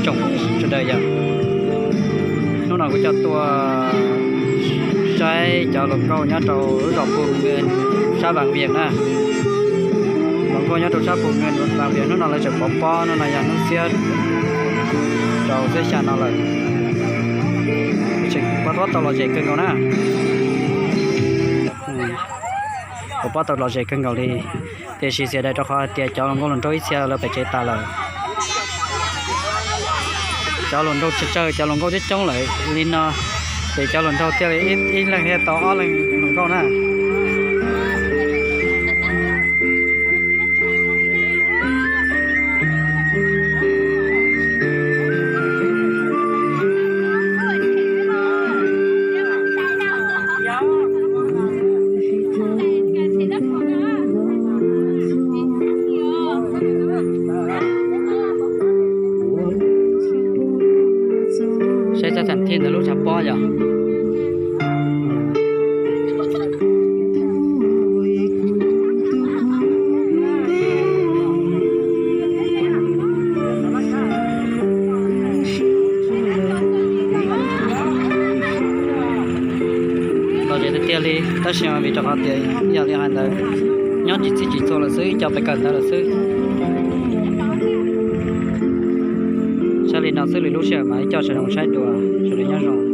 Tsoom sawv daws yog, hnub no kuv coj tuaj saib cov hluas nkauj nyob rau lub zos Phu Nws sab Vam Vias na. Hluas nkauj nyob rau sab Phu Nws Vam Vias hnub no lawv tseem pov pob, hnub no yog hnub xiab rau xiab xya no lawm. Tseem pov pob tau lom zem kawg nkaus na. Pov pob tau lom zem kawg nkaus li, tiam sis xiam daws rau qhov hais tias cov hluas nkauj hluas nraug ib txhia lawv pem tsev tas lawm. Cov hluas nraug tsawg tsawg, cov hluas nkauj coob coob lawm li no, ces cov hluas nraug thiaj li ib leeg thiaj tau ob leeg hluas nkauj na. Saib txog thaum thib ntawd lub tshav pob yog lom zem tiag tiag li, tab sis mas vim rau qhov tias yog li hais ntawd, nyob tsis txhij tsis txhua lawm xwb, ib co pes kawm ntawd lawm xwb. Saib li no xwb, lwm lub sij hawm mas ib co sawv zoo saib dua, sawv daws nyob zoo.